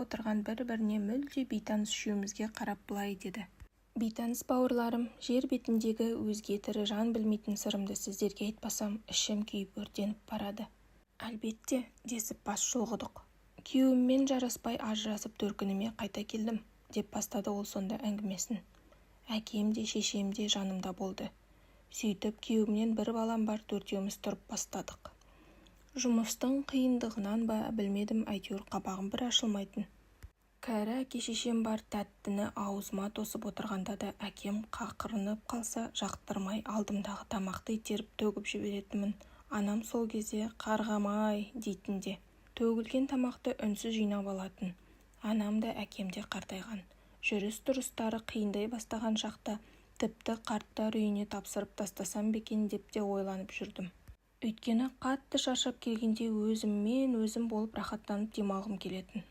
отырған бір-біріне мүлде бейтаныс үшеумізге қарап былай деді. Бейтаныс бауырларым, жер бетіндегі өзге тірі жан білмейтін сырымды сіздерге айтпасам, ішім күйіп өртеніп барады. Әлбетте, десіп бас шұлғыдық. Күйеуіммен жараспай ажырасып төркініме қайта келдім, деп бастады ол сонда әңгімесін. Әкем де, шешем де жанымда болды. Сөйтіп күйеуімнен бір балам бар төртеуміз тұрып бастадық. Жұмыстың қиындығынан ба, білмедім, әйтеуір қабағым бір ашылмайтын. Кәрі әке-шешем бар тәттіні аузыма тосып отырғанда да әкем қақырынып қалса, жақтырмай алдымдағы тамақты итеріп төгіп жіберетінмін. Анам сол кезде «Қарғам-ай» дейтін де, төгілген тамақты үнсіз жинап алатын. Анам да, әкем де қартайған. Жүріс-тұрыстары қиындай бастаған шақта тіпті қарттар үйіне тапсырып тастасам ба екен деп те ойланып жүрдім. Өйткені қатты шаршап келгенде өзіммен-өзім болып рахаттанып демалғым келетін.